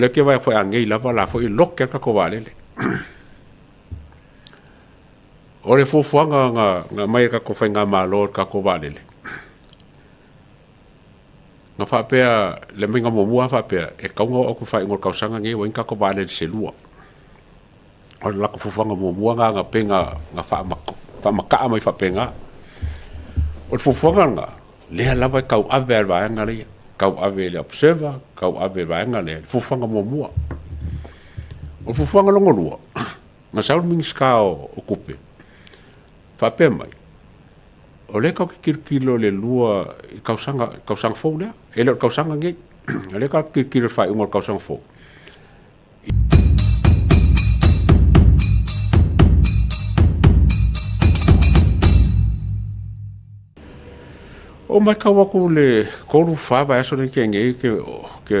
Lea ke vaai foi anei lava la foi loke ka ko vaalele. O le fuafuaga na aumai e le tatou faigamalo i le tatou vaalele, na faapea, le aumaiga muamua lava faapea, e tatau ona oo atu i le faaiuga o le tausaga lenei ua i ai ni tatou vaalele se lua. O le latou fuafuaga muamua lena na pei ona faamataa mai faapena. O le fuafuaga lena, lea lava e tauave lava e le vaega lea, tauave e le Observer, tauave e le vaega lea le fuafuaga muamua. O le fuafuaga lona lua, na sau le Minisita o Tupe faapea mai, o lea tatou te tilotilo i le lua i le tausaga fou lea, e le o le tausaga lenei. O lea tatou te tilotilo i le faaiuga o le tausaga fou Ua ou matau atu i le 3, 4 vaiaso lea na tea nei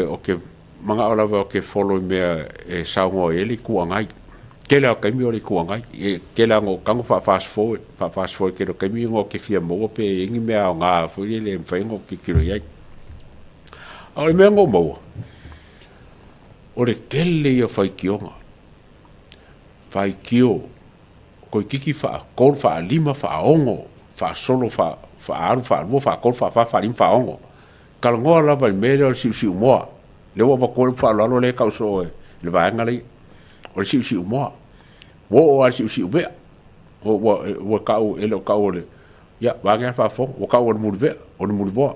ou te manao lava ou te follow i mea e saunoa i ai le Itu Agai. Tele lava o taimi o le Itu Agai. E tele lava ina ou tago faa-fast forward, faa-fast forward i le tele o taimi ona ou te fia maua pe i ai ni mea aoga foi lele e mafai ona ou tilotilo i ai. A o le mea na ou maua, o le tele ia o faitioga, faitio toeitiiti faa-3, faa-5, faa-6 faasolo faaalu, faalua, faatolu, faafa, faalima, faaono. Talanoa lava i le mea lea o le siusiumoa. Lea ua avatu ai le faaaloalo lea e tau soo e le vaega lea, o le siusiumoa. Ua oo lava i le siusiuvea. Ua tau, e le o tau o le, ia vaeane lava le faafofoga, ua tau o le mulivea o le mulimoa.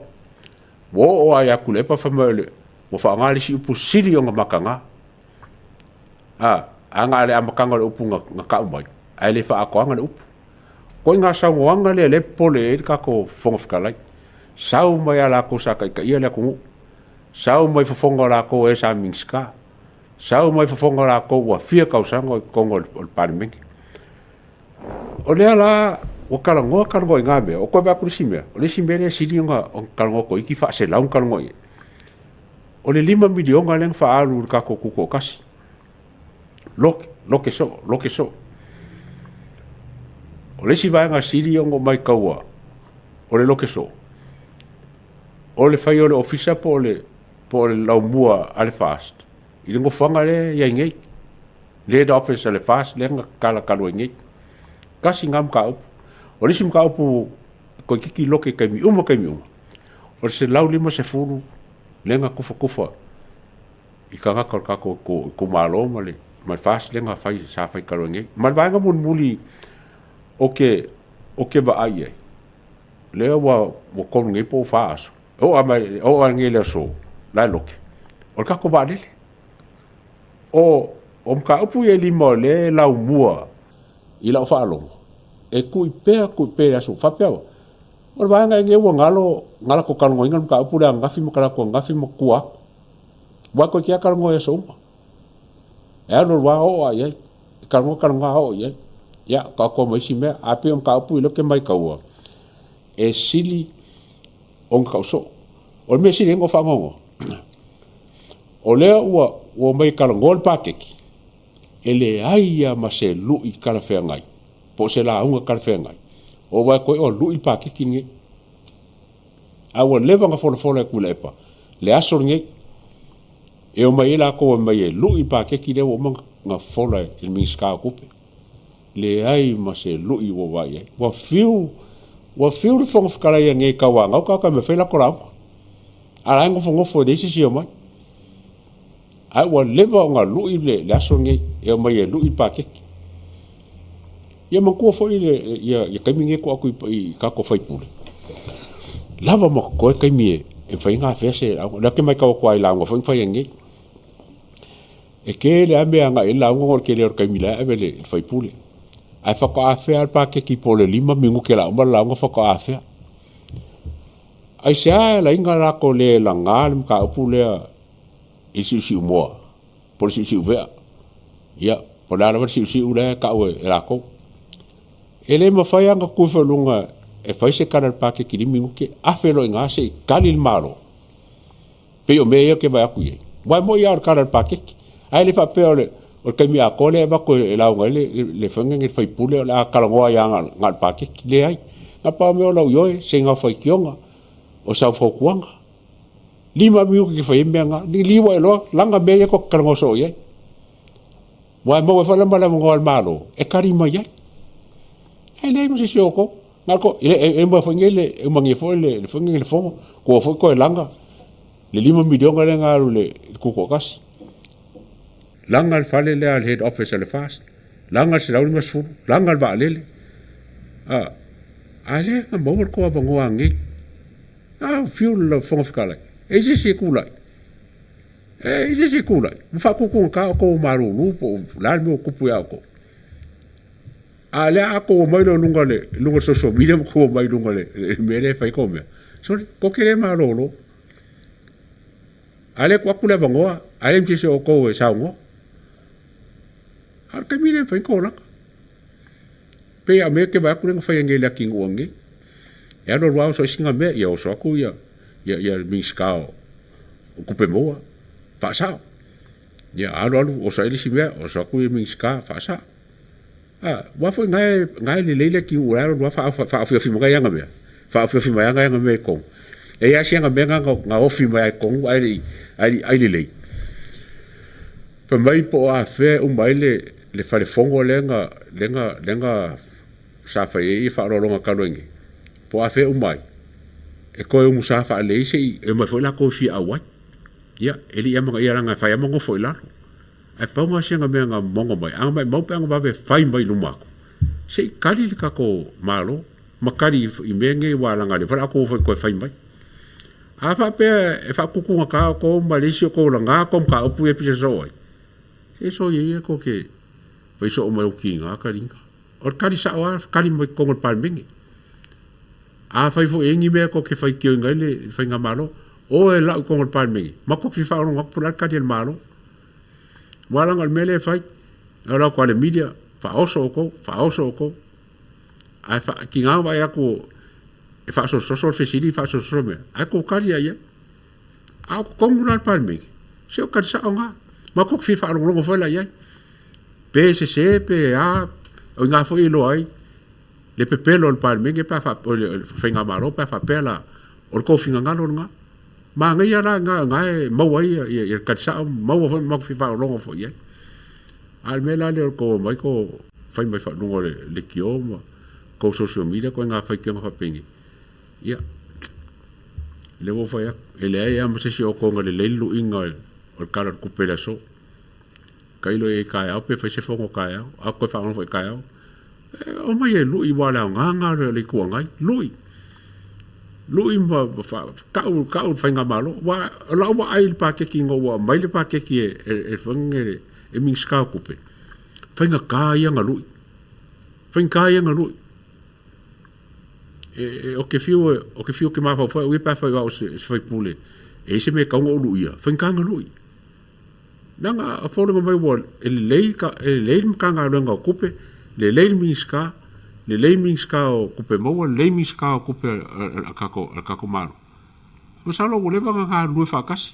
Ua oo lava ia Tuilaepa fai mai ua faaaoga le isi upu sili ona mataga. A na o le amataga o le upu na tau mai, ae le faaatoaga le upu. O ituaiga saunoaga lea o lea e popole ai le tatou Fofoga Fetalai. Sau mai lava i latou sa taitaia le atunuu, sau mai fofoga o latou o e sa Minisita, sau mai fofoga o latou ua fia tausaga o i totonu o le Palemene. O lea la ua talanoa talanoa i na mea, ou toe vaai atu i le isi mea, o le isi mea lea e sili ona talanoa toeitiiti faaselau ona talanoa i ai, o le $5 miliona lea na faaalu i le tatou Tutoatasi, lote soo, lote soo. O le isi vaega sili ona ou maitaua o le lote soo, o le faia o le ofisa po o le laumua a le FAST i le nofoaga lea e i ai nei, le head office a le FAST lea na tatala talu ai nei. Tasi lena mataupu. O le isi mataupu toeitiiti lote i taimi uma taimi uma, o le 150 lea na tufatufa i tagata o le tatou itumalo ma le FAST lea na fai sa fai talu ai nei. Ma le vaega mulimuli ou te vaai i ai, lea ua 3 nei po ua 4 aso, e oo lava nei i le aso la e lote, o le tatou vaalele. O mataupu ia e 5 o lea e laumua i lau faalogo, e tui pea tui pea i aso faapea, o le vaega ea lenei ua galo na latou talanoaina le mataupu lea ananafi ma talaatu ananafi ma tua atu. Aua toeitiiti lava talanoa i aso uma. E alu alu lava oo lava i ai. E talanoa talanoa lava oo i ai. Ia, taoto ma isi mea. Ae pei o mataupu ia lea ou te maitaua, e sili ona tau soo. O le mea e sili ai ona ou faanoanoa, o lea ua omai e talanoa le paketi, e leai lava ma se lui talafeagai po o se lauga talafeagai o ou vaai atu ai o lui le paketi lenei. A ua leva ona folafola e Tuilaepa le aso lenei e omai ai latou e omai e lui le paketi lea ua uma ona fofola e le Minisita o Tupe. Leai ma se lui ua ou vaai i ai. Ua fiu, ua fiu le Fofoga Fetalai anei e tauanau tagata e omai e fai latou lauga, a o la e nofonofo e leai se isi e omai. Ae ua leva ona lui le aso lenei e omai e lui le paketi. Ia manatua foi le taimi lenei e tuu atu i tatou sui usufono, lava ma totoe taimi e mafai ona afea se lauga. O lea ou te matau atu lava i lauga foi na fai anei. E tele lava mea e agai i ai le lauga ona o le tele o le taimi la e ave i le sui usufono. Ae faatoa afea lava le paketi po o le 5 minute o le a uma le lauga faatoa afea. Aisea e ala ai ona latou le laga le mataupu lea i le siusiumoa po o le siusiuvea, ia, po o le a lava le siusiu la e tau e latou. E le mafai lava ona tu ifo i luga e fai se tala i le paketi i le 5 minute, afe loa i ina se i tali le Malo. E pei o mea ia ou te vaai atu i ai. Aua e moni lava o le tala o le paketi, ae le faapea o le taimi atoa lea e avatu e lauga ai le sui usufono o le a talanoa ai lava na o le paketi. Leai, na pau lava o mea o lau ioe, o sina faitioga, o sau fautuaga. 5 minuti e te fai ai mea na, liliu ae loa, laga mea ia tou te talanoa soo i ai. Aua e maua ai foi la ma le avanoa a le Malo e tali mai ai. Ae leai ma se isi o outou. Na o le to, e uma foi nei le, e uma nei foi le foi nei le fono, ua foi toe laga le $5 miliona lea na alu i le tutoatasi. Laga le fale lea a le head office a le FAST, laga le 150, laga le vaalele. A, a lea na maua le tou avanoa nei. A, fiu le Fofoga Fetalai, e i ai se isi e tulai? E i ai se isi e tulai? Ua faatutugata outou ua malulu po o le a le mea ua tupu ia outou. A o lea a outou omai loa i luga o le luga o le social media ma outou omai i luga o le mea lea e fai ai tou mea, sole, tou te le malolo. A o lea e tuu atu le avanoa, ae leai ma se isi o outou e saunoa. A o le taimi lea e mafai ona tolaga. Pei lava o mea ia ou te vaai atu lea na fai nei e le atunuu ananei. E alu alu lava oso ai sina mea, ia oso atu ia le Minisita o Tupe Maua faasao. Ia alu alu oso ai le isi mea, oso atu le Minisita faasao. A, aua foi na e, na e lelei le atunuu o la e alu alu lava faaofiofi mai ana mea, faaofiofi mai lava ana mea i totonu. E i ai lava si ana mea lena na ofi mai lava i totonu ae le i, ae le i ai lelei. Fai mai po o afea e uma ai le fale fono lea na, lea na, lea na sa fai ai faaaloaloga talu ai nei, po o afea e uma ai, e toe umusa faalelei se i omai foi latou e fia auai. Ia, e le i amanaia leaga e fai lava ma nofo i lalo. Ae pau lena o sina mea na momono mai, a na maumau pe ana vave fai mai i luma atu, se i tali le tatou Malo ma tali i mea nei aua leaga o lea foi o le a outou o foi e toe fai mai. A faapea e faatutugata outou ma le isi o outou laga tou mataupu ia e pisa soo ai, se soia ia tou te fai soo mai o tiga taliga. O le tali sao lava, tali mai totonu o le Palemene. Afai foi e i ai ni mea tou te faitioina ai le Faigamalo, o e lau i totonu o le Palemene, matou te fia faalogologo atu po o le a le tali a le Malo. Aua leaga o le mea lea e fai, e alu atu lava le media, faaoso outou, faaoso outou. Ae tiga ona vaai atu e faasososo le fesili, faasososo le mea, ae tou tali lava i ai. A o totonu la o le Palemene, se o tali sao na. Matou te fia faalogologo foi la i ai. Pe sese pe a, o i ina foi e iloa ai le pepelo o le Palemene pe a faapea, o le Faigamalo pe a faapea la, o le tou finagalo lena. Manaia la lena, o lena e maua ai le tali sao, maua foi ma matou fia faalogologo foi i ai. A o le mea la lea o le tou omai tou fai mai luga o le leitio ma tou social media ituaiga faitioga faapenei, ia, lea ua ou fai atu, e leai lava ma se isi o outou na lelei le luiga o le Tala o le Tupe i le aso. Tailo i ai taeao pe fai se fono taeao, a toe faalogo foi taeao, e omai e lui aua o le aoga lena o le Itu Agai, lui. Lui ma tau, tau le faigamalo. Aua o lau vaai i le paketi ina ua aumai le paketi e, e, e, e Minisita o Tupe, faigata ia ona lui. Faigata ia ona lui. E, ou te fiu, ou te fiu ou te mafaufau au ia pe afai o au o se, se faipule, e i ai se mea e tatau ona ou luia, faigata ona lui. Leaga a foliga mai ua e lelei ka, e lelei le Matagaluega o Tupe, lelei le Minisita, lelei Minisita o Tupe Maua, lelei Minisita o Tupe a tatou, a le tatou Malo. Masalo ua leva ona galulue faatasi,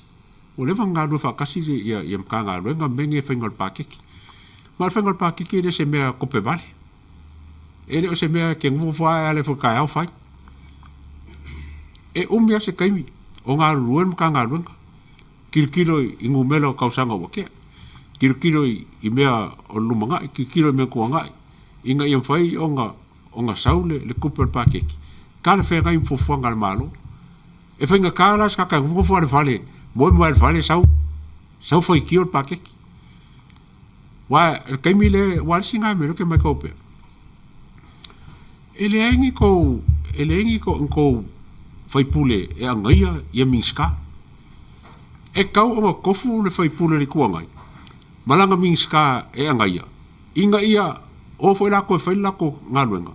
ua leva ona galulue faatasi ia, ia Matagaluega ma mea nei e faiga o le paketi. Ma o le faiga o le paketi e le o se mea kope vale. E le o se mea e te nofo lava e ala ifo i le taeao fai. E umi lava se taimi o galulue le Matagaluega. Tilotilo i numera o tausaga ua tea. Tilotilo i mea o le lumanai, tilotilo i mea tuanai, ina ia mafai ona ona sau le le tupe o le paketi, talafeagai ma fuafuaga a le Malo. E faigata la se tagata e nofonofo lava i le fale, moe moe lava i le fale sau sau faitio le paketi. Aua o le taimi lea, aua o le isi lena mea o lea ou te matau pea, e leai ni tou, e leai ni tou faipule e agaia ia Minisita. E tatau ona tofu le faipule o le Itu Agai ma lana Minisita e agaia ina ia o foi latou e fai le latou galuega,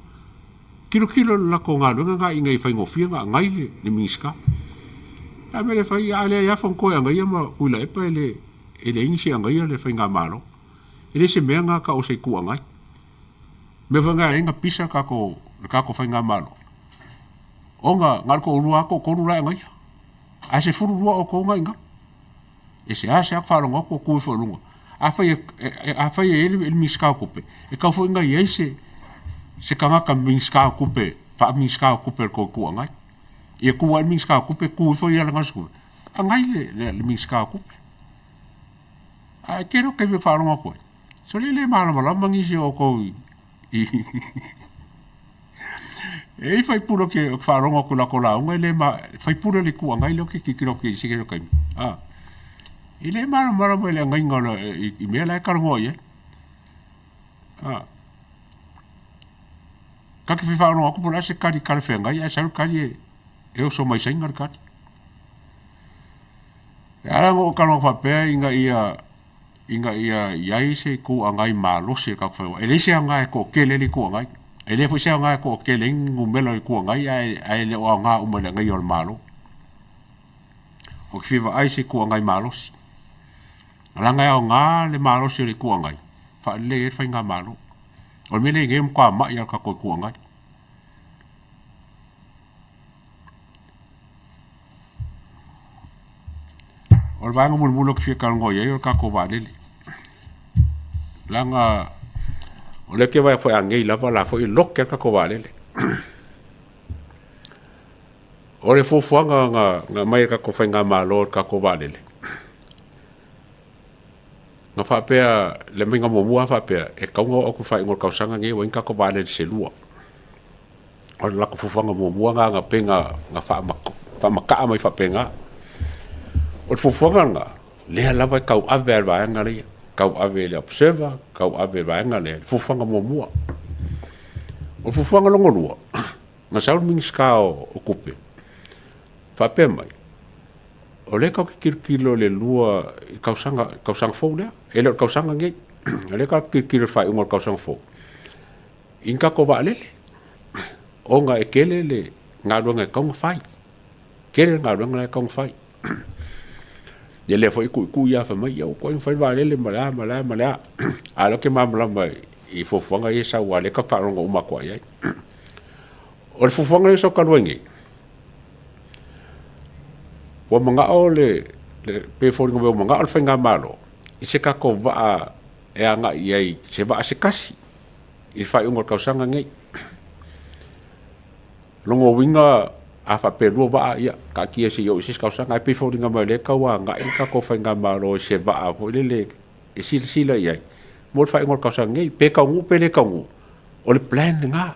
tilotilo i le latou galuega lena ina ia faigofie ona agai le Minisita. O le a le mea e le fai ai? A leai lava Fonotoe e agaia ma Tuilaepa e le e leai nisi e agaia le faigamalo. E le se mea lena tau o se Itu Agai. O le mea foi lena e ala ai ona pisa le tatou faigamalo, ona na o le toalua lava toatolu la e agaia. Ae 12 outou na i ina. E seasea ou faalogo atu o tu ifo i luga. Afai e, afai e i ai le Minisita o Tupe, e tatau foi ona i ai se, se tagata Minisita o Tupe, faa-Minisita o Tupe o le tou Itu Agai. Ia tu ae le Minisita o Tupe, tu ifo ia lana tupe. Agai le Minisita o Tupe. Ae tele o taimi e faalogo atu ai, sole e le malamalama nisi o outou i e i ai faipule ou te faalogo atu i latou lauga e le ma faipule o le Itu Agai lea ou te tilotilo atu i ai i se tele o taimi, a, e le malamalama i le agaiga o le, i mea la e talanoa i ai. A, ta te fia faalogo atu po o le a se tali talafeagai ae sau le tali e oso mai Saina le tali. E ala ona ou talanoa faapea ina ia i ai se Itu Agai malosi o le tatou faigamalo. E leai se aoga e toatele ai le Itu Agai. E leai foi se aoga e toatele ai ni numera o le Itu Agai ae le o aoga uma i le agaia o le Malo. Ou te fia vaai i se Itu Agai malosi. Leaga e aoga le malosi o le Itu Agai e faalelei ai le faigamalo. O le mea lea e i ai nei, o le matua mai lava o le tatou Itu Agai. O le vaega mulimuli ou te fia talanoa i ai o le tatou vaalele. Leaga o lea ou te vaai atu foi a nei lava o la foi e lote lava le tatou vaalele. O le fuafuaga na aumai e le tatou faigamalo i le tatou vaalele, na faapea, le aumaiga muamua lava faapea, e tatau ona oo atu i le faaiuga o le tausaga lenei ua i ai ni tatou vaalele se lua. O le latou fuafuaga muamua lena na pei ona faamataa mai faapena. O le fuafuaga lena, lea lava e tauave lava e le vaega lea, tauave e le Observer, tauave e le vaega lea le fuafuaga muamua. O le fuafuaga lona lua, na sau le Minisita o Tupe faapea mai, o lea tatou te tilotilo i le lua i tausaga, tausaga fou lea, e le o le tausaga lenei. O lea tatou te tilotilo i le faaiuga o le tausaga fou i ni tatou vaalele, ona e tele le galuega e tatau ona fai, tele le galuega la e tatau ona fai. Ia lea foi e tuitui lava fai mai, ia ua tuai ona fai le vaalele ma le a ma le a ma le a. A o lea ou te malamalama i fuafuaga ia e sau aua o lea tatou te faalogo uma atu lava i ai. O le fuafuaga lea ua sau talu ai nei, ua manao le, pei e foliga mai ua manao le faigamalo i se tatou vaa e agai i ai, se vaa se tasi i le faaiuga o le tausaga lenei. O lona uiga a faapea e lua vaa, ia taatia se i oo i se isi tausaga, ae pei e foliga mai o lea e tau agai le tatou faigamalo i se vaa foi lele e silasila i ai mo le faaiuga o le tausaga nei. Pe taunuu pe le taunuu, o le plan lena.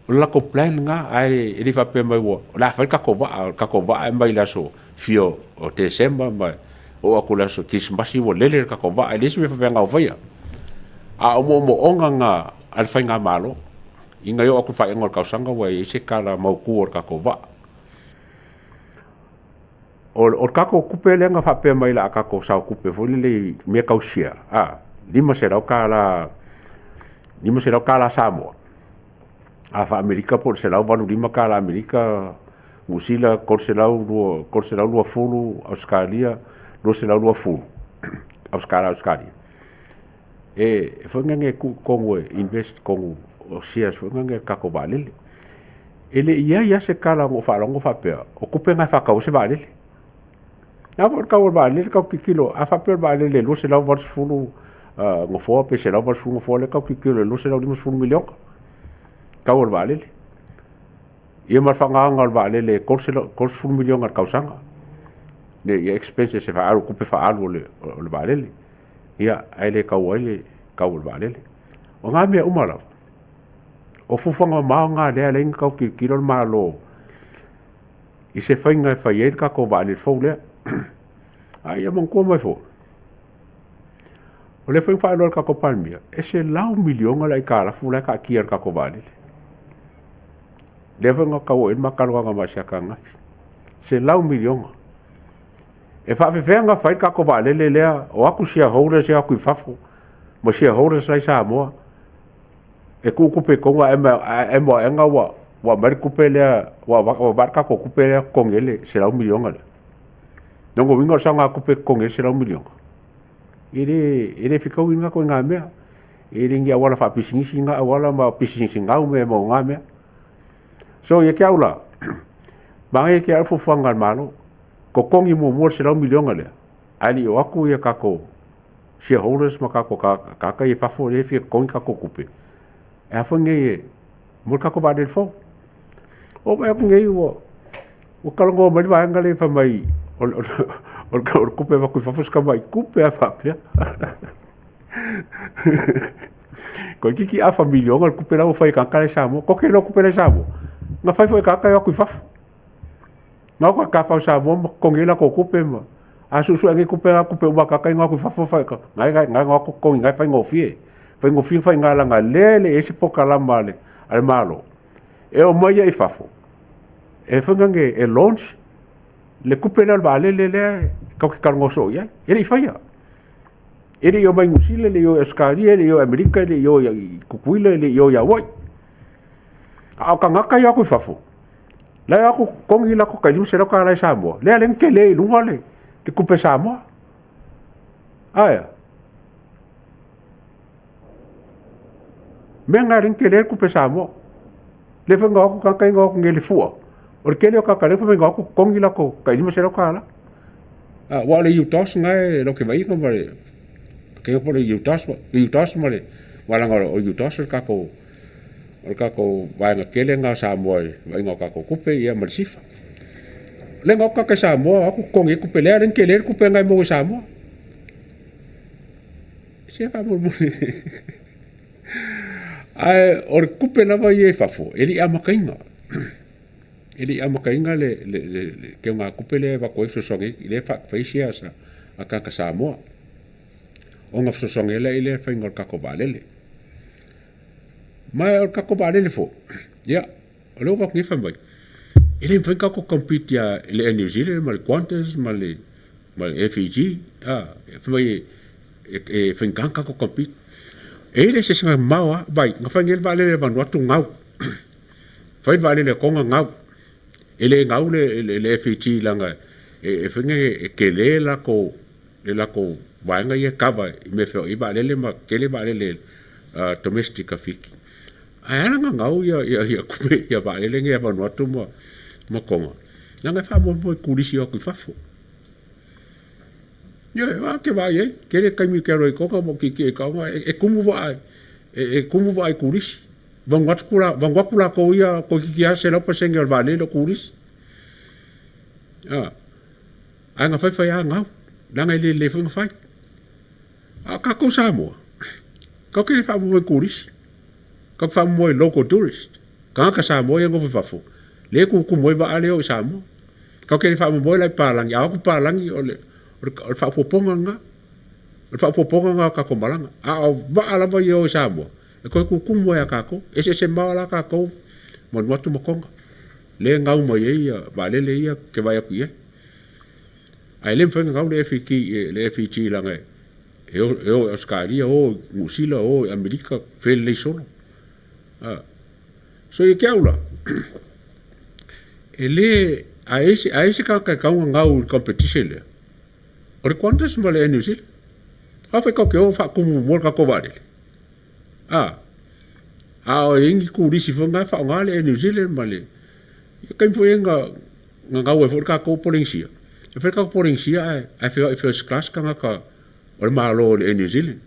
O le latou plan lena, ae le i faapea mai o le a fai le tatou vaa, o le tatou vaa e aumai i le aso fia o Tesema ma oo atu i le aso Kerisimasi ua lele le tatou vaa. E leai se mea faapena o faia. A o moomooga na a le faigamalo ina ia oo atu i le faaiuga o le tausaga ua i ai se tala mautu o le tatou vaa. O le tatou tupe lea na faapea mai o le a tatou sao tupe foi lele i mea tau share, $500 Samoa, a faa-Amerika po o le $185 Amerika, Niu Sila $320, Ausetalia $220 tala Ausetalia. E foi lele e tuu i totonu e invest i totonu o shares foi nei o le tatou vaalele. E le i i ai lava se tala na ou faalogo faapea o tupe na e faatau ai se vaalele. O le a foi le tau o le vaalele, tatou te tilotilo, a faapea o le vaalele e 280 nofoa pe 180 nofoa, lea tatou te tilotilo i le $250 miliona le tau o le vaalele. Ia ma le faaaogaina o le vaalele e $30 miliona i le tausaga ia expenses e faaalu, tupe faaalu o le vaalele, ae le tau ai le tau o le vaalele. O na mea uma lava, o fuafuaga mamao na lea e ala ai ona tau tilotilo le Malo i se faiga e fai ai le tatou vaalele fou lea. A ia manatua mai foi, o lea foi na faailoa e le tatou Palemia, e $100 miliona le aitalafu la e taatia i le tatou vaalele. Lea foi na tau oo i ai le ma talanoaga ma Asiata ananafi. $100 miliona. E faapefea ona fai le tatou vaalele lea, o atu shareholders ia e o atu i fafo ma shareholders la e i Samoa e tuu tupe i totonu ae emo aena ua aumai le tupe lea, ua avatu le tatou tupe lea totogi ai le $100 miliona lea. O lona uiga o le saoga tupe e totogi ai le $100 miliona, e le fetaui lena ituaiga mea. E le ni auala faapisinisi na auala ma o pisinisi gau mea e maua ai na mea. So ia te au la, manaia te au fuafuaga a le Malo, totogi muamua le $100 miliona lea, ae le i o atu ia tatou shareholders ma tatou tagata ia i fafo lea e fia totogi tatou tupe, e a foi nei mo le tatou vaalele fou. Ua ou vaai atu nei ua talanoa mai le vaega lea fai mai O le, o le, o le, o le kupe avatu i fafo se tamai tupe a faapea. Toeitiiti afa miliona le tupe la ua fai e tagata la i Samoa. Tou te iloa tupe la i Samoa, na fai foi e tagata e o atu i fafo. Na o atu i tafao i Samoa ma totogi ai latou tupe ma a suesue nei tupe na, o tupe uma a tagata ia na o atu i fafo fai na e na o atu totogi na e faigofie. Faigofie ona faiga leaga o lea e leai se polokalama a le Malo e omai ai i fafo e foi lea e launch le tupe lea o le vaalele lea tatou te talanoa soo i ai. E le i faia. E le i omai i Niu Sila, e le i o i Ausetalia, e le i o i Amerika, e le i o i Tutuila, e le i o i Hawaii. A o tagata ia e o atu i fafo, la e o atu totogi latou tai $500 i Samoa, lea la e tele ai i luga le tupe Samoa. Ae a? Mea na e tele ai le tupe Samoa. Lea foi na o atu tagata ia na o atu nei i le fua, o le tele o tagata lea fai mai na o atu totogi latou tai $500. Aua o le UTOS lena e latou te vaaia ma le, ou te iloa po o le UTOS, UTOS ma le, aua leaga o le UTOS o le tatou vaega tele lena a Samoa i le vaaiga o tatou tupe ia ma le SIFA. O lea na o atu tagata i Samoa o atu totogi ai tupe, lea la e tele ai le tupe lena e maua i Samoa. Se faamolemole. Ae o le tupe lava ia i fafo, e le i amataina. E le i amataina le teugatupe lea e avatu ai fesoasoani ai, lea e fai shares a tagata Samoa ona fesoasoani ai lea i le faiga o le tatou vaalele. Ma o le tatou vaalele foi, ia, o lea ua ou vaai atu nei fai mai, e le mafai ona tatou compete i le Air New Zealand ma le Qantas ma le FEG, fai mai e faigata ona tatou compete. E i ai le eseesega mamao lava, vaai, na fai nei le vaalele a Vanuatu gau, fai le vaalele a Toga gau. E le gau le FEG leaga e tele le latou vaega ia e kava i mea e feoai ai vaalele ma tele vaalele domestic a Fiti. Ae ala ona gau ia vaalele nei a Vanuatu ma Toga, leaga e faamoemoe i turisi e o atu i fafo. Ioe, aua ou te vaai i ai, e tele taimi ou te alu ai i Toga ma ou tietie i Toga, e tumu vaa, e tumu vaa i turisi. Vanuatu latou ia toeitiiti lava 100% o le vaalele o turisi. Ae na fai fai lava gau, leaga e le lelei foi ona fai. A o tatou Samoa, tatou te le faamoemoe i turisi, tatou te faamoemoe i local tourist, tagata Samoa ia e nofo i fafo, lea e tutumu ai vaa lea e o i Samoa. Tatou te le faamoemoe la i papalagi, a o atu papalagi o le faaopoopoga lena, o le faaopoopoga lena o tatou malaga. A o vaa lava ia e o i Samoa, e toe tutumu lava ia tatou. E eseese mamao la tatou ma Vanuatu ma Toga, lea e gau mai ai vaalele ia ou te vaai atu i ai. Ae le mafai ona gau le FEG leaga e o i Ausetalia, o i Niu Sila, o i Amerika, felelei solo. So ia te au la, e le, a i ai se tagata e tatau ona gau i le competition lea, o le Qantas ma le Air New Zealand. Afai tatou te o faatumu muamua le tatou vaalele, a o i ai ni turisi foi na e faaaoga le Air New Zealand ma le taimi foi lea na gau ai foi le tatou Polenisia, e fai le tatou Polenisia ae feoai first class tagata o le Malo i le Air New Zealand.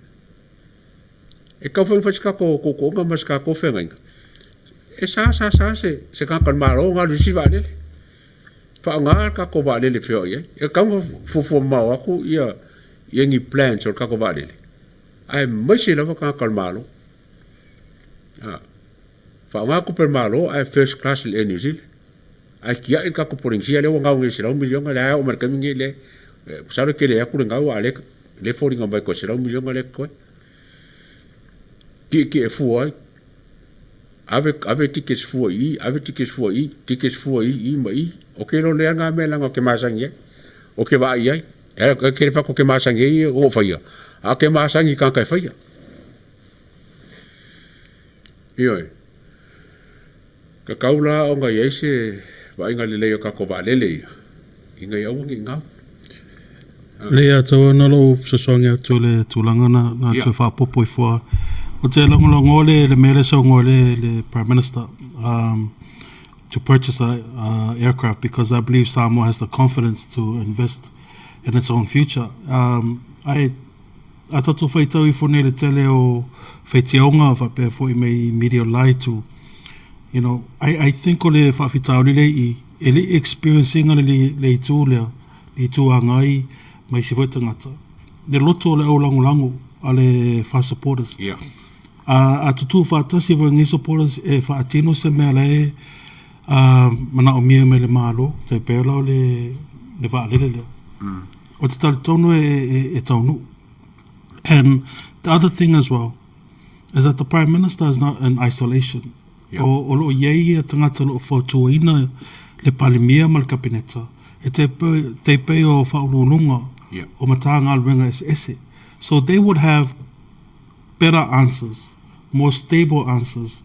E tatau foi ona fai se tatou tuutuuga ma se tatou feagaiga, e sa sa sa se tagata o le Malo ona alu i le isi vaalele, faaaoga le tatou vaalele e feoai ai. E tatau ona fuafua mamao atu ni plans o le tatou vaalele, aemaise lava tagata o le Malo. Faaaoga tupe a le Malo ae first class i le Air New Zealand. Ae tiai le tatou Polenisia lea ua gau nei i le $100 miliona, lea e oo mai i le taimi lenei, lea, masalo e tele atu le gau, a o lea e foliga mai toe $100 miliona lea e totoe. Tietie fua ai, ave, ave tickets fua i i, ave tickets fua i i, tickets fua i i ma i. Ou te iloa lelei lava na mea leaga ou te masani ai. Ou te vaai i ai. E te le fai atu ou te masani ai o ou faia, a ou te masani i tagata e faia. Ioe. Tatau la ona i ai se vaaiga lelei o tatou vaalele ia, ina ia aua ne i gau. Lea e tatau ona lou fesoasoani atu i le tulaga na na toe faaopoopo ifo lava. Ou te lagolagoa le le mea lea e saunoa ai le Prime Minister um to purchase a aircraft because I believe Samoa has the confidence to invest in its own future. Um ae a tatou faitau ifo nei i le tele o faitioga faapea foi mai media o itu, you know, I, I think o le faafitauli lea i i, e le i experience ina le, le itu lea. Itu Agai ma isi foi tagata, le loto o le aulagolago a le FAST supporters. Ia. A, a tutū faatasi foi lenei supporters e faatino se mea la e a, manaomia mai le Malo, tai pei la o le, le vaalele lea. Ou te talitonu e, e, e taunuu. And the other thing as well is that the Prime Minister is not in isolation. Ia. O, o lo o i ai ia tagata o lo o fautuaina le Palemia ma le Kapeneta, e tai pei, tai pei o Faauluuluga Ia. o Matagaluega eseese. So they would have better answers, more stable answers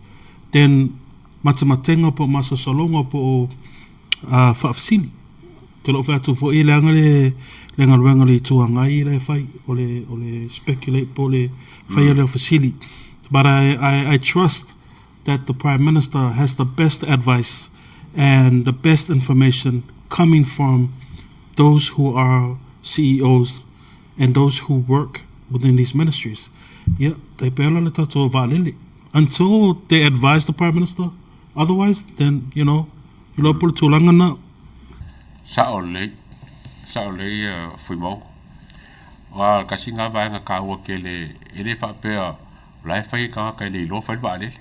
than matematenga po o masasaloga po o uh, faafesili. Te loo fai atu foi leaga le le galuega a le Itu Agai la e fai o le o le speculate po o le faia lea o fesili. But I, I, I trust that the Prime Minister has the best advice and the best information coming from those who are CEOs and those who work within these ministries. Ia, tai pea la le tatou vaalele. Until they advise the Prime Minister otherwise, then, you know, iloa po le tulaga na. Sao lelei, sao lelei Fuimauga. Aua tasi lena vaega taua tele e le faapea o la e fai e tagata e le iloa fai le vaalele.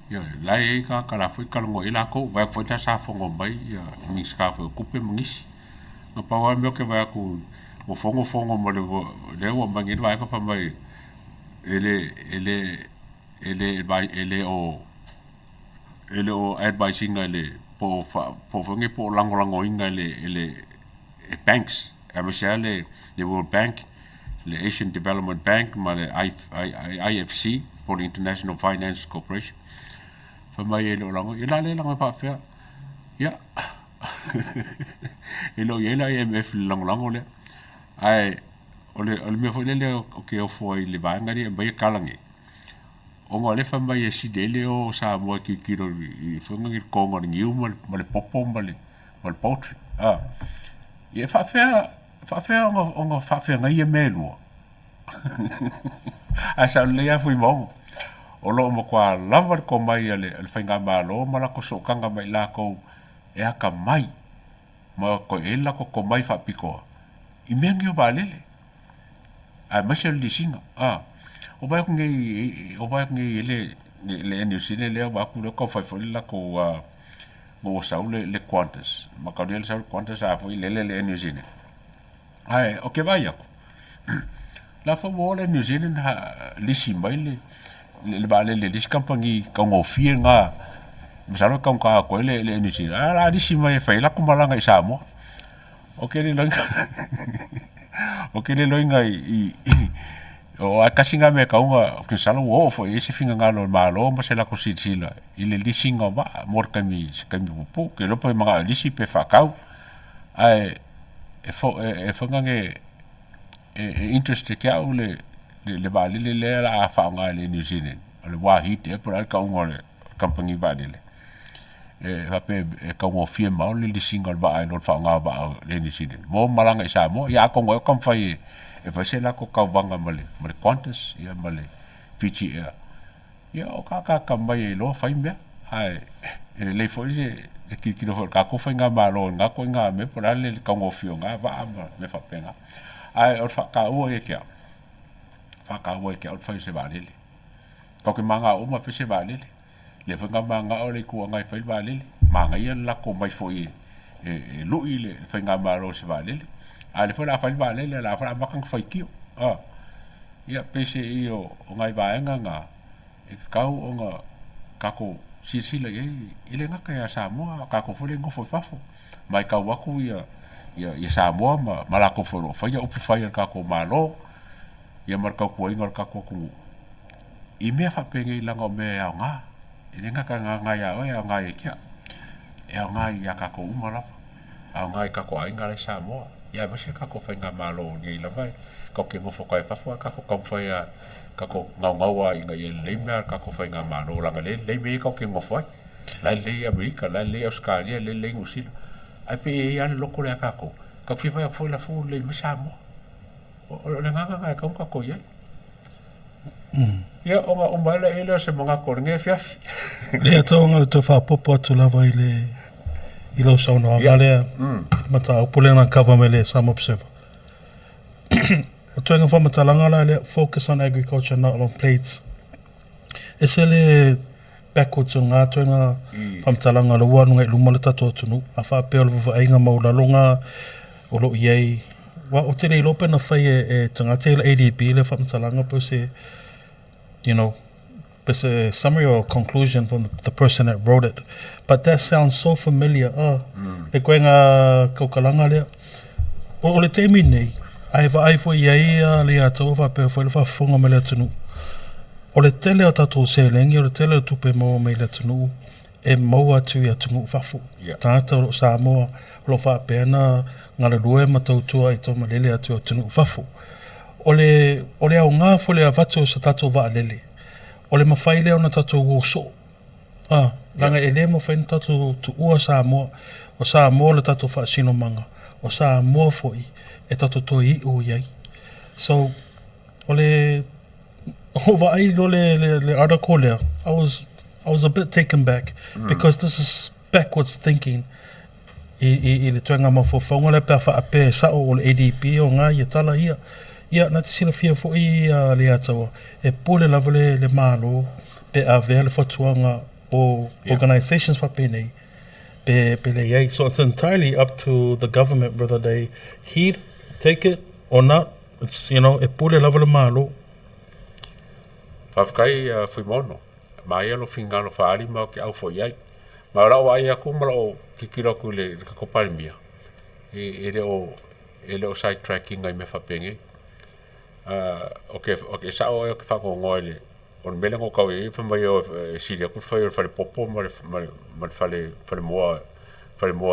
Ioe, o la e i ai tagata o la foi e talanoa i ai latou, vaai atu foi la sa fono mai le Minisita foi o Tupe ma nisi. Na pau lava le mea ou te vaai atu ua fono fono ma le lea ua aumai nei le vaega fai mai e le e le e le e le o e le o advise ina e le po o fa po o foi nei po o lagolagoina e le e le e banks aemaise lava le le World Bank, le Asian Development Bank ma le I, I, IFC po o le International Finance Corporation. Fai mai e le o lago, ia la le lago e faafefea. Ia, e le o i ai le IMF i le lagolago lea. Ae o le, o le mea foi lele o ke ofo ai i le vaega lea e aumai e tala nei, ona o lea e fai mai e sili ai le o Samoa e tilotilo i foi nei le totoga o le niu ma le, ma le popo ma le, ma le poultry. A, ia e faafefea, faafefea ona, ona faafeagai ia mea e lua? Ae sao lelei lava Fuimaono, o lo o matua lava le tomai a le, a le faigamalo ma latou sootaga ma i latou e atamai ma toe i ai le latou tomai faapitoa i mea nei o vaalele, aemaise o le lisiga. A, o vaai atu nei, o vaai atu nei i le, le Air New Zealand lea, vaai atu lea ua taumafai foi le latou ma ua sau le, le Qantas. Mataulia le sau le Qantas a foi lele le Air New Zealand. Ae o ke vaai atu, la foi ua o le Air New Zealand ha lisi mai le, le, le vaalele le isi kamupani taugofie lena, masalo e taugata atu ai le, le Air New Zealand. A la lisi mai e fai ai latou malaga i Samoa. O ke le loiga o ke le loiga i, i, i o ae tasi lena mea e tatau ona, ou te masalo ua oo foi i ai se finagalo o le Malo ma se latou silasila i le lisiina o vaa mo le taimi, se taimi puupuu. Ou te iloa pe manao e lisi pe faatau, ae e fo, e, e foi lea e, e interest ia te au le, le, le vaalele lea o le a faaaoga e le New Zealand, o le Wahid ea po o le a le tauga o le kamupani vaalele. E faapea e taugofie ma le lisiina o le vaa i lo le faaaoga o vaa o le New Zealand mo malaga i Samoa. Ia atonu ai o taumafai e, e fai se latou tauvaga ma le, ma le Qantas ia ma le Fiji Air. Ia o ka akamai e iloa fai mea, ae e lelei foi le le tilotilo foi o le tatou faigamalo i lena ituaiga mea po o le a le taugofie o na vaa ma mea faapena. Ae o le faataua ia te au, faataua ia te au le fai o se vaalele. Tatou te manao uma e fai se vaalele. Lea foi na manao le Itu Agai e fai le vaalele. Manaia le latou omai foi e, e lui le faigamalo i se vaalele. A o lea foi o le a fai le vaalele, o le a foi o le a amata ona faitio. A, ia, peiseai o, o nai vaega na e tatau ona tatou silasila i ai, e le gata ia Samoa, a o tatou foi lea e nofo i fafo. Matau atu ia, ia, ia Samoa ma, ma latou foi o lo o faia upu fai a le tatou Malo, ia ma le tautuaina o le tatou atunuu i mea faapenei leaga o mea e aoga. E le gata e aoga ia oe, e aoga ia te au. E aoga ia tatou uma lava. Aoga i tatou aiga la i Samoa, ia aemaise le tatou faigamalo nei lava e tatou te nofo atu i fafo ae tatou taumafai lava tatou naunau lava ina ia lelei mea a le tatou faigamalo leaga o lea e lelei mea ia tatou te nonofo ai. La e lelei i Amerika, la e lelei i Ausetalia, la e lelei i Niu Sila, ae pei e i ai lava le loto lea a tatou, tatou fia vaai atu foi la foi ua lelei mai Samoa. O le agaga lena e tatau ona tatou i ai. Ia, ona uma ai lea o se manatu o lenei afiafi. Lea tau ona toe faaopoopo atu lava i le i lau saunoaga lea i le mataupu lea na cover mai le Samoa Observer. O toega faamatalaga la lea, focus on agriculture not on plates. Ese le backwards o lena toega faamatalaga lea ua alu agai i luma le tatou atunuu. A faapea o le vaavaaiga maualalo o lo o i ai, aua ou te le iloa pe na fai e tagata ia le ADB lea faamatalaga pe o se, you know, pe se summary or conclusion from the person that wrote it. But that sounds so familiar. Oh, le koenga kaukalaga lea. O le taimi nei, a e vaai foi i ai le iataua faapea foi le faafofoga mai le atunuu, o le tele o tatou seleni, o le tele o tupe e maua mai i le atunuu, e maua atu i atunuu fafo. Tagata o lo o Samoa o lo o faapea ona galulue ma tautua i taumalele atu i atunuu fafo. O le, o le aoga foi o le avatu o se tatou vaalele, o le mafai lea ona tatou o soo. A, leaga e le mafai ona tatou tuua Samoa. O Samoa le tatou faasinomaga, o Samoa foi e tatou toe iu i ai. So, o le o vaai loa le article lea, I was a bit taken back because this is backwards thinking i le toega mafaufauga lea pe a faapea e sao o le ADB o ngā ia tala ia. Ia, na te silafia foi le Iataua, e pule lava le Malo pe avea le fautuaga o organizations faapenei pe leai. So it's entirely up to the government whether they heed, take it or not. It's, e pule lava le Malo. Faafetai Fuimaono. Maia lo fingalo faaali ma o ke au foi ai. Ma o lau vaai atu ma lau tilotilo atu i le tatou Palemia, e le o side tracking ai mea faapenei. O ke sao oe o ke faanoanoa i le o le mea lea na ou tau i ai fai mai e sili atu le fai o le falepopo ma le falemoa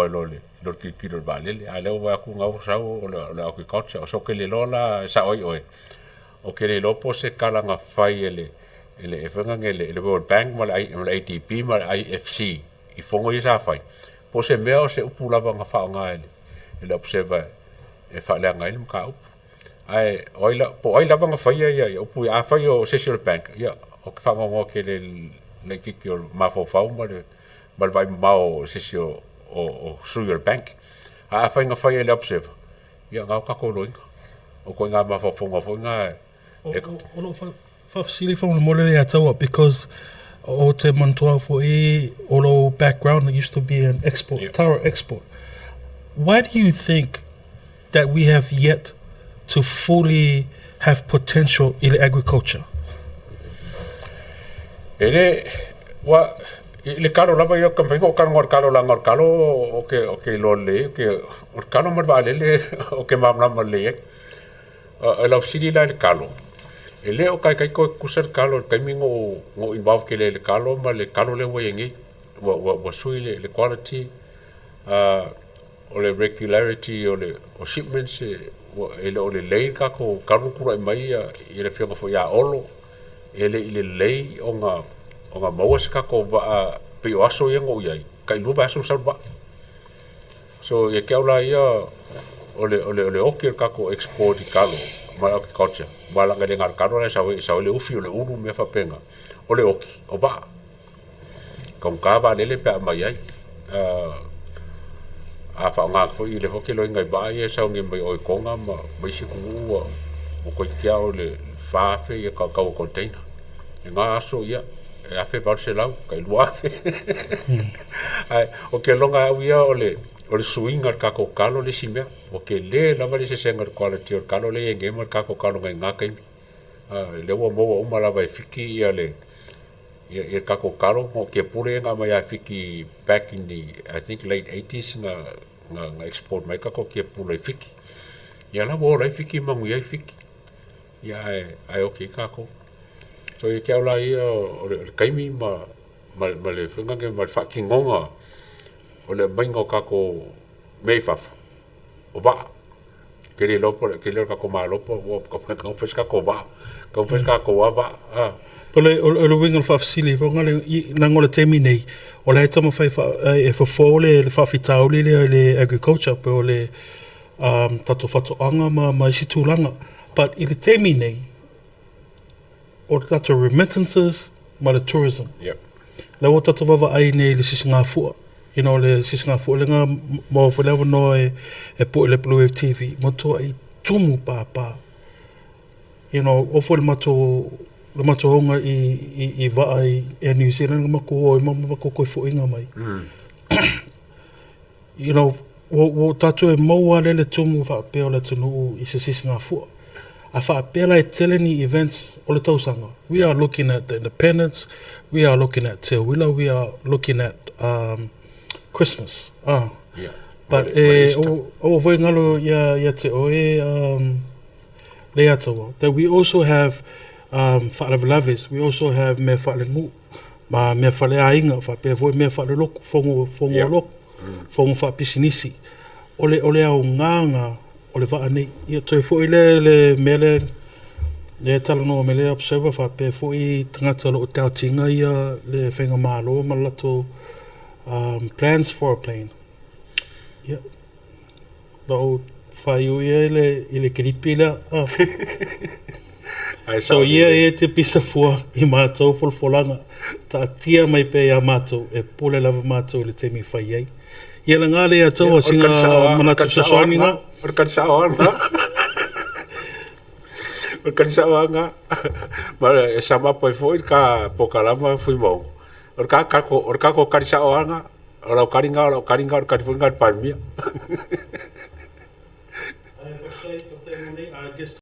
i lo le tilotilo i le vaalele. A o lea ua vaai atu na ua sau o le agriculture. O so ou te le iloa la e sao ai oe, ou te le iloa po o se tala na fai e le foi lea le World Bank ma le ADB ma le IFC i fono ia sa fai, po o se mea o se upu lava na faaaoga e le Observer e faaleaga ai le mataupu. Ae o ai la, po o ai lava na faia ia upu ia, afai o se isi o le bank, ia, ou te faanoanoa tele i le laitiiti o le mafaufau ma le vaai mamao o se isi o sui o le bank. Ae afai na faia e le Observer, ia na o tatou loiga. O ituaiga mafaufauga foi na e O lou faafesili faamolemole le ia taua because o te manatua foi o lou background used to be an export, taro export. Why do you think that we have yet to fully have potential in agriculture? E le, ua, i le kalo lava ia o ka mafai ona ou talanoa i le kalo leaga o le kalo o ke iloa lelei ai, o le kalo ma le vaalele o ke malamalama lelei ai. O lau fesili la i le kalo, e le o taitai toe tutusa le kalo i le taimi na ou involve tele ai i le kalo ma le kalo lea ua i ai nei. Ua sui le quality, o le regularity o shipments e le o lelei le tatou kalo na tulai mai i le afioga foi ia Olo, e le i lelei ona maua se tatou vaa pei o aso ia na ou i ai, tailua vaiaso ma sau le vaa. So ia te au la ia o le oki o le tatou export i kalo ma le agriculture, aua leaga e le na o le kalo la e sau ai, e sau ai le ufi, o le ulu ma mea faapena. O le oki, o vaa. Taugata vaalele pe a aumai ai. A faaaoga atu foi lea foi ou te iloaina i vaa ia e sau nei mai o i Toga ma isi atunuu ua toeitiiti lava o le 4,000 ia tau o container. I na aso ia e 1800 tai 2000. Ae ou te lagona au ia o le suiga o le tatou kalo le isi mea. Ua tele lava le eseesega o le quality o le kalo lea e i ai nei ma le tatou kalo nai na taimi. Lea ua maua uma lava e Fiti ia le tatou kalo mo tiapula ia na aumai ia Fiti back in the, I think, late 80s na export mai tatou tiapula i Fiti. Ia la ua ola ai Fiti ma manuia ai Fiti. Ia ae oki ai tatou. So ia te au la ia o le taimi ma le foi lea ma le faatinoga o le aumaiga o tatou mea i fafo, o vaa. Ke le iloa po o ke le tatou Malo po ua taumafai se tatou vaa, taumafai se tatou lava vaa. O le uiga o le faafesili foi leaga o le taimi nei, o la e taumafai e fofo le faafitauli lea i le agriculture po o le tatou faatoaga ma isi tulaga. But i le taimi nei, o le tatou remittances ma le tourism. La ua tatou vaavaai nei i le sisigafua. You know, le sisigafua lena maua foi le avanoa e, e pue le Blue Wave TV, matuai tumu pāpā. You know, oo foi le matou le matou aoga i, i, i vaa i Air New Zealand na matou o ai ma matou toe foiga mai. You know, ua, ua tatou e maua lea le tumu faapea o le atunuu i se sisigafua. A faapea la e tele ni events o le tausaga, we are looking at the independence, we are looking at Te Uila, we are looking at um, Christmas. Ah. Yeah. But e, o, o foi ngalo ia, ia te oe, um, Leiataua, that we also have um, faalavelave, we also have mea faalenu'u, ma mea faaleaiga, faapea foi mea faalelotu, fono, fono yeah. lotu, fono faapisinisi. O le, o le aoga o le vaa nei. Ia toe foi le, le mea lea, lea talanoa mai le observer faapea foi tagata o lo o taotiga ia le faigamalo ma le latou um, plans for a plane. Ia, Na ou faaiu ia i le, i le kilipi lea. Ah. Ai So sao ia lelei. e te pisa fua i mātou folafolaga, taatia mai pea iā mātou, e pule lava mātou i le taimi e fai ai. Ia lagā le ia Ia, tau o le singa kali sao lava, o le manatu kali sao lava fesoasoani lena. ngā. O le kali sao lava lena. O le kali sao lava lena. Ma e sum up ai foi le ka polokalama Fuimaono. O le ka kako, o le kako kali sao lava lena. O lau kali lena, o lau kali lena, o le kali foi lena a le Palemia.